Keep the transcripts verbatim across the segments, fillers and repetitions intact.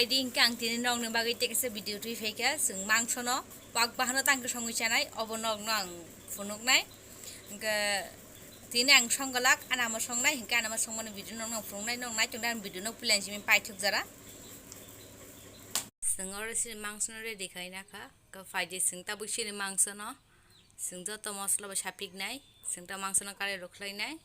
Ready hwnkhe ang tini nokni bagwi teksa video twi phaikha, chwng mangsono wak bahano tangkhe songwi chanai, obo nokno ang phunuknai. Hwnkhe tini ang songgalak, anama songnai, hwnkhe anama songmani video nokno ang phunuknai, nok naitok nai ang video no puila simi paithuk jara. Chwng oro sini mangsono ready khaina kha, khe phaidi chwng tabuk sini mangsono, chwng joto mosla bai sapiknai, chwng ta mangsono kari rwkhlainai.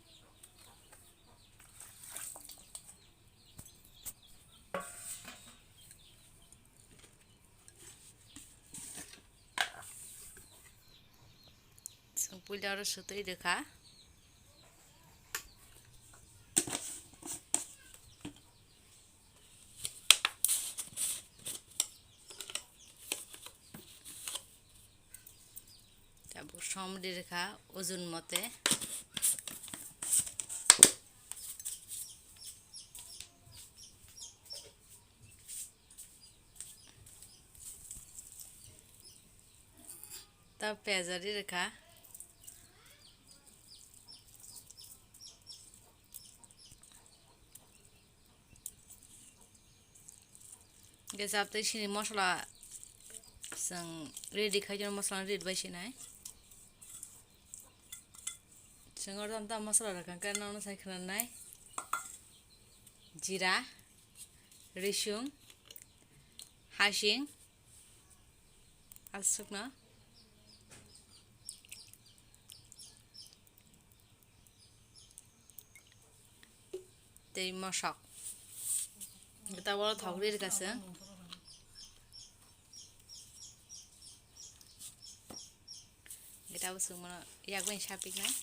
Chwng puila oro sutwi rwkha. Tabuk som ri rwkha ujun mote. Ta pejari rwkha. Hwnkhe chaptwi sini mosla chwng ready khai, mosla ready bai sinai. Chwng oro tamta mosla rwkha, hwnkhe nono sai khwnanai. Jira, risung, hasing, aswkno. Tei mosok. Tabuk thok ri rwkha chwng. Tabuk chwng bono yakbai sapiknai.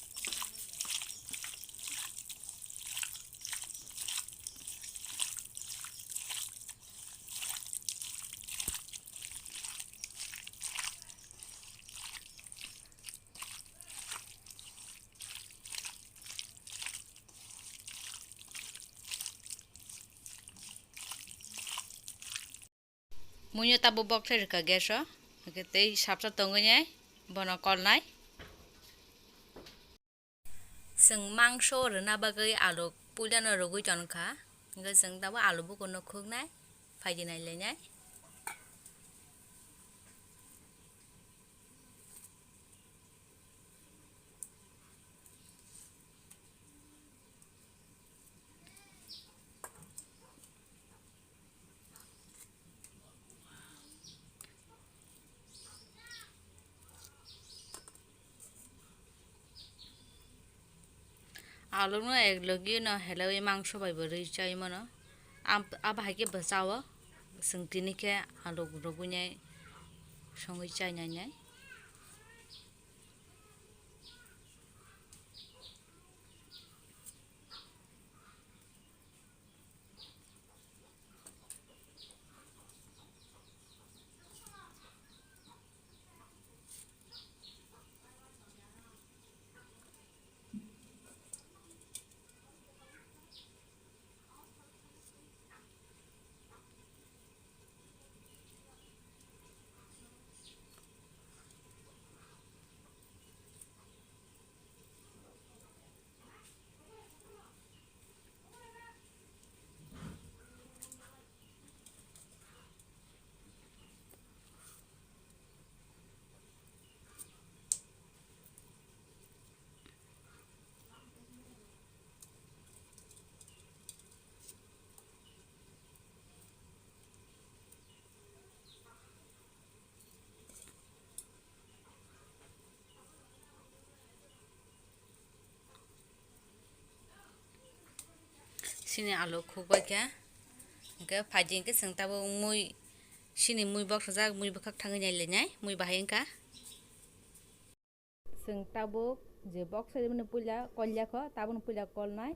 Muiyo tabuk bok thai rwkha gas o, hwnkhe tei sapsa tongwi nai bono kolnai. Chwng mangso rwna bagwi alu puilano rwgwi tongkha, hwnkhe chwng tabuk alu bukurno khuknai, phaidi nai lainai. Alukno ek logi no helaiwi mangso bai bo rwi chai mano. Ab-, abo hai khe bo chao. Chwng tini khe aluk rwgwi nai songwi chai nai nai. Sini alu khukbai khe, hwnkhe phaidi hwnkhe chwng tabuk mui, sini mui boksajak, mui bwkhak thangwi nai lainai, mui bahai wngkha. Chwng tabuk je boksa rimani puila kolya kho, tabukno puila kolnai.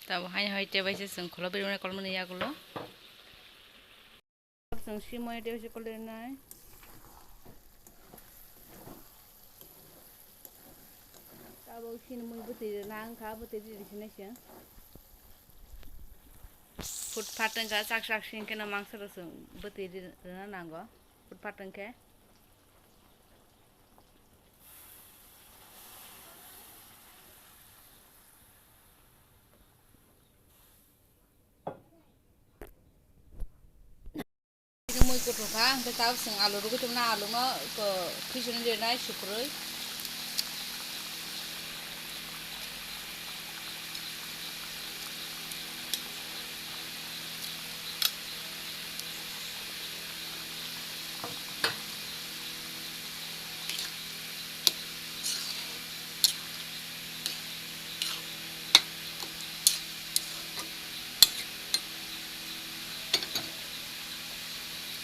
Tabuk haino hai tebaisa chwng kholo bermani kolmani yagulo. Chwng simo tebaisa kolnai. Abo chini mui bwtwi rwna wngkha, bwtwi rwsinai chwng. Phut phat wngkha, chak chak singkhe no mangsa rok chwng bwtwi rwna nango. Phut phat wngkhe. Mui kuthuk kha, hwnkhe tabuk chwng alu rwgwi tongmani, alu no khe khisini rinai sukrwi.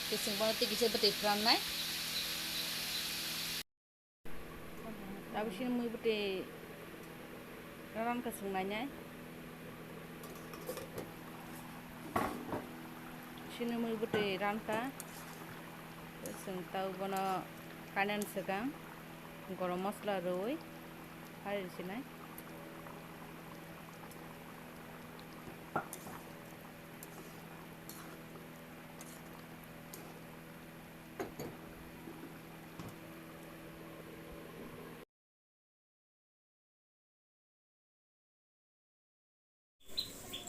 Tei chwng bono tei kisa bwtwi phrannai. Tabuk chini mui bwtwi rankha chwng nainai. Chini mui bwtwi rankha. Chwng tabuk bono kainani swkang gorom masala rwui hai rwsinai.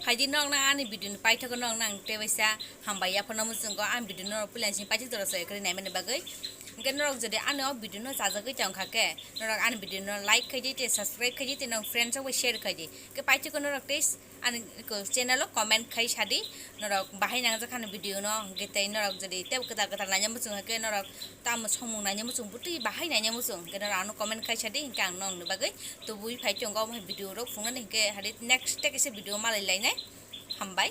Phaidi norok nang ani video ni paithakgo norok nang tebaisa hambai yaphano muchungo ang video norok puila sini paithak jora se kwrwi naimani bagwi. Hwnkhe norok jodi ani o video no chajagwi tongkha khe norok ani video no like khaidi tei subscribe khaidi tei norok friends rok bai share khaidi. Hwnkhe paithakgo norok tei ani channel o comment khai sadi norok bahai nangjak hani video no, hwnkhe tei norok jodi tei kwtal kwtal naina muchung hwnkhe norok tamo samung naina muchung bwtwi bahai naina muchung hwnkhe norok ano comment khai sadi, hwnkhe ang nokni bagwi tubui phai tongo omo hai video rok phunuknani, hwnkhe hari next tei kaisa video malai lainai. Hambai.